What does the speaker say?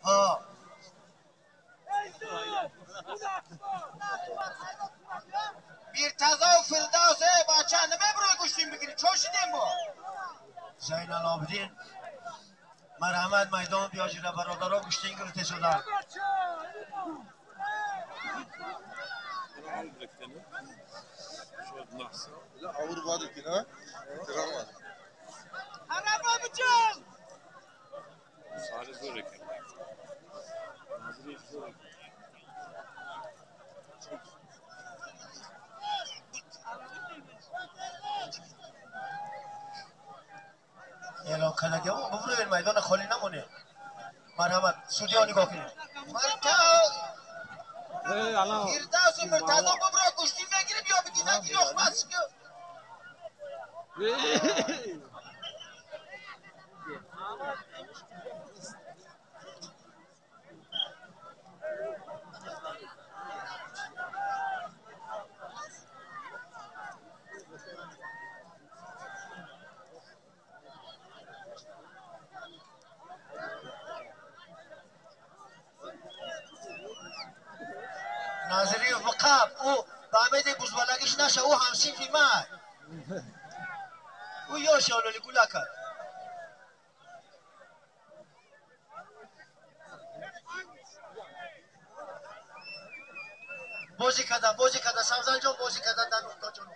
ها. میرتضا و فردوس بچه نمیبروی گوشتیم بگیری چون شدیم با زین العابدین مرحمت میدان بیاجیره برادرها گوشتین گرفته شدن. اعلام کرده که ببرو میدان خالی نمونه. مرحمت سودیا نگاه کنید. فردوس و مرتضا ببرو گوشتی بگیری بیا بگی نگیری اخمس که ناظری وقاب او به بوزبالگیش نشه او همسینفی من او یاشه اولالی گولا کرد. بازی کردن بازی کردن سبزل جان بازی کردن در نقطه جان.